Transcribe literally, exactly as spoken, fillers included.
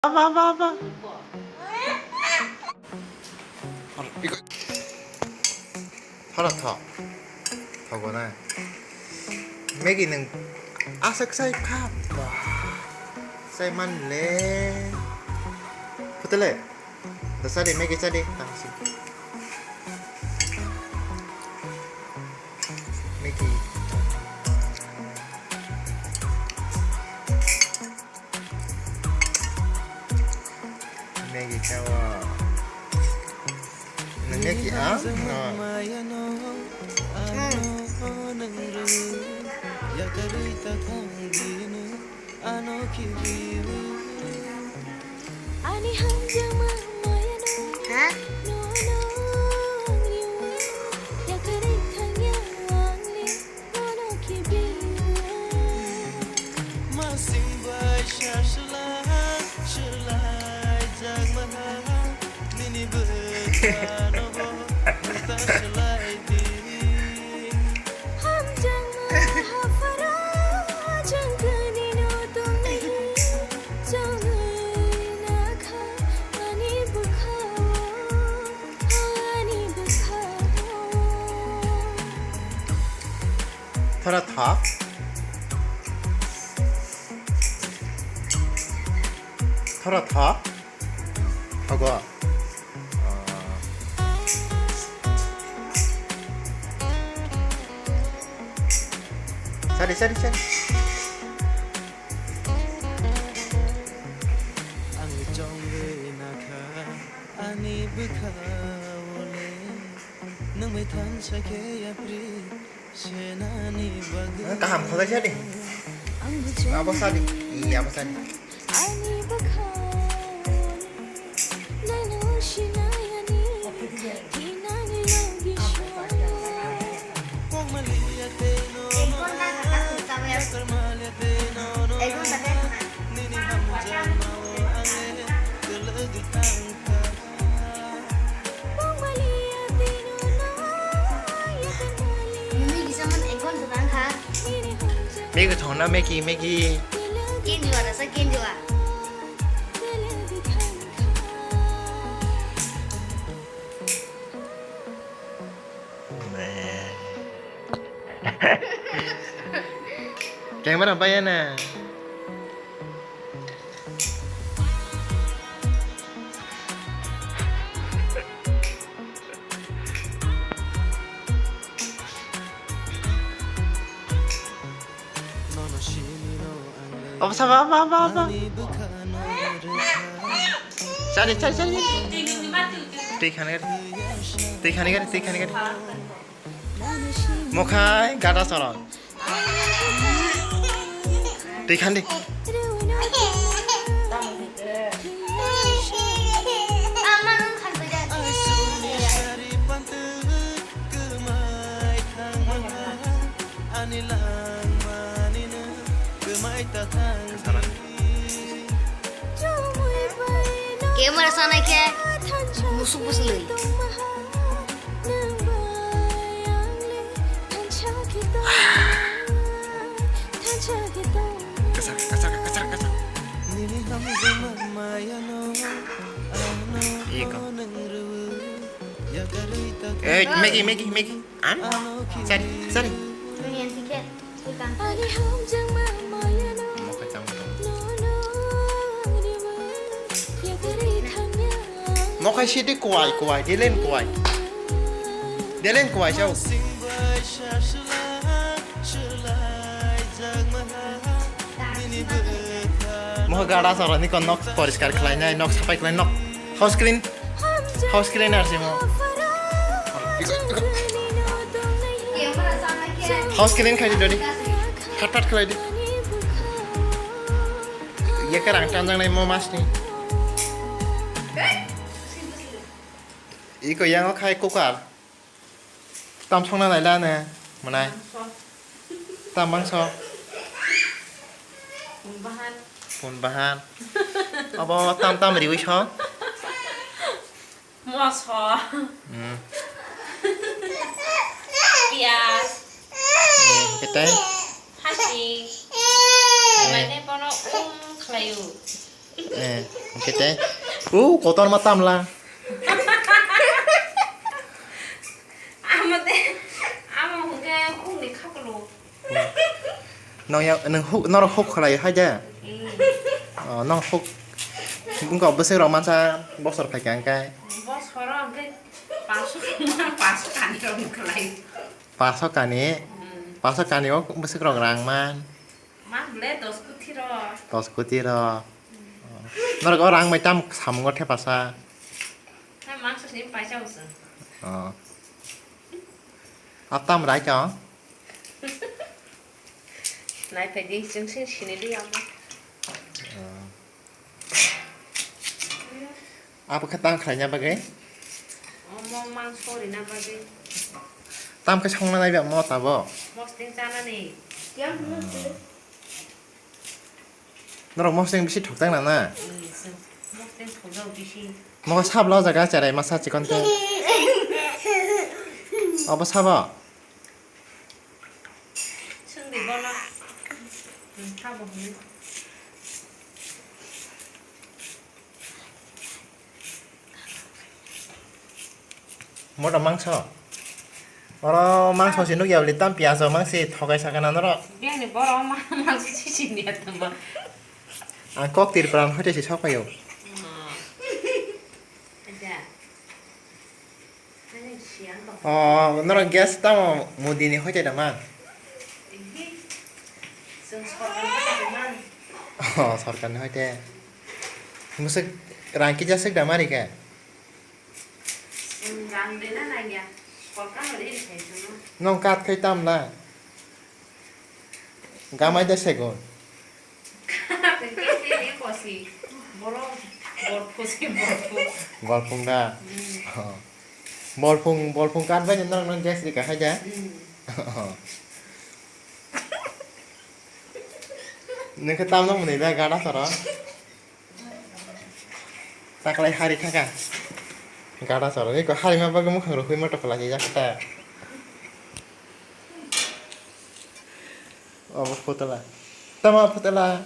Ba, ba, ba, ba. Thora tho. Thogo na. Maggie nwng aswk sai kha. Ba. Sai man le. Putele. Da sadi Maggie sadi. Tangsi. Maggie. Maggie chawa. Nang Maggie ah? No. Ani hamjakma maya no, ha? No, no, ang riwi, yakarwi thangya ang ni. Masing bai sasla slai jagma nini bwkhano bo ta slai di. Hamjakma hapharo jangkani no tongni jangwi nakha ani bwkhao, ani bwkhao. Thora thok. Thora thok. Thogo. Sari, sari, sari. Ani chongwi nakha, ani bwkhao le. Nwng bai thansa khe yapri. Senani bagwi. Kaham kholai sadi. Ang bujo. Abo sadi. Iya, abo sadi. Ani bwkhao. Naino sinayani. Tinani logi shwao. Pokmaliya teno. Karmaliya teno. Nini hamjakmao ang le. Kwlwgwi thangkha. Mimi kisa man ekgon tong kha. Maggie thongna Maggie, Maggie. Kenjua rasa kenjua. Camera bayana. Abo sabo, abo, abo, abo. Chari, chari, chari. Twi khani gari. Twi khani gari, twi khani gari. Mokhai gada chwla. Twi khandi. Camera sanai khe musuk bwswlwi. Kasar, kasar, kasar, kasar. Iko. Eh, Maggie, Maggie, Maggie. An? Sorry, sorry. Ani hamjakma maya no. Mokhai tamo tamo. No, no, yakarwi thangya. Mokhai sidi kwai, kwai, delen kwai. Delen kwai sao. Moha gada chwla ni kon nok poriskar khlainai, nok sapai khlai nok. House clean. House cleaner se mo. House clean khai di dodi. Phat phat khlai di. Ye karang tanjang nai mo mas ni. Iko yang o khai cooker. Tam songna naila ne, mwnai. Mangso. Tam mangso. Pun bahan. Pun bahan. Abo tam tam riwi song. Moso. Hmm. Piyaj. Hmm, betai. Hasi. Eh. Mane bono um khlayu. Eh. Hwnkhe tei, o, kotorma tamla. Amo tei, amo hwnkhe hukni khakulo. Nong ya, nong huk, norok huk khlai hai de? Hmm. Oh, nong huk, wngkha bwswk rok mansa bosor phaikha hwnkhe. Bosoro hwnkhe paso, paso kani rok khlai. Paso kani? Hmm. Paso kani o bwswk rok rang man? Man bwle dos kuti rok. Dos kuti rok. Norok o rang bai tam samungo thepasa? Hai mangso sini paisa usa. Oh. Ap tam rai chong? Nai phai di, chwng sini sini di amo. Oh. Abo khe tang khlaina bagwi? Omo mangso rina bagwi. Tam khe songna naiba mo tabo? Mosting chanani. Norok mosting bisi thokjak nana? Mosting thokjak bisi. Mo sabla o jaga cherai masa chikon te. Obo sabo? Sungdi bono. Hmm, sabo hwnwi. Moto mangso. Oro mangso se nukya bwle tam piyaj rok mangsi thokai sakha na norok. Biyangni borok ma-, mangso sisini ya tamo. Ang kok Tripura ni hoite se sok phaio. Oh. Aja. Ani siyang tong. Oh, norok gas tamo Modi ni hoite da man? Ehe. Chwng sorkar ni hoite da man. Oh, sorkar ni hoite. Musuk rang kija sik da mari khe? Rang dena nangya, sorkar no ri khai chwngno. Nong kat khai tamla? Gamai da segon. Kat khai ni kosi. Boro, borphu si borphu. Borphung da? Hmm. Oh. Borphung, borphung kat bai nang nang gas ri ka khai da? Hmm. Nang khe tamno mwnwi da gada soro? Taklai hari thaka. Gada choro. Eko hari ma bagwi mukhang rokhui moto khlai jak ta. Obo phutula. Tama phutula.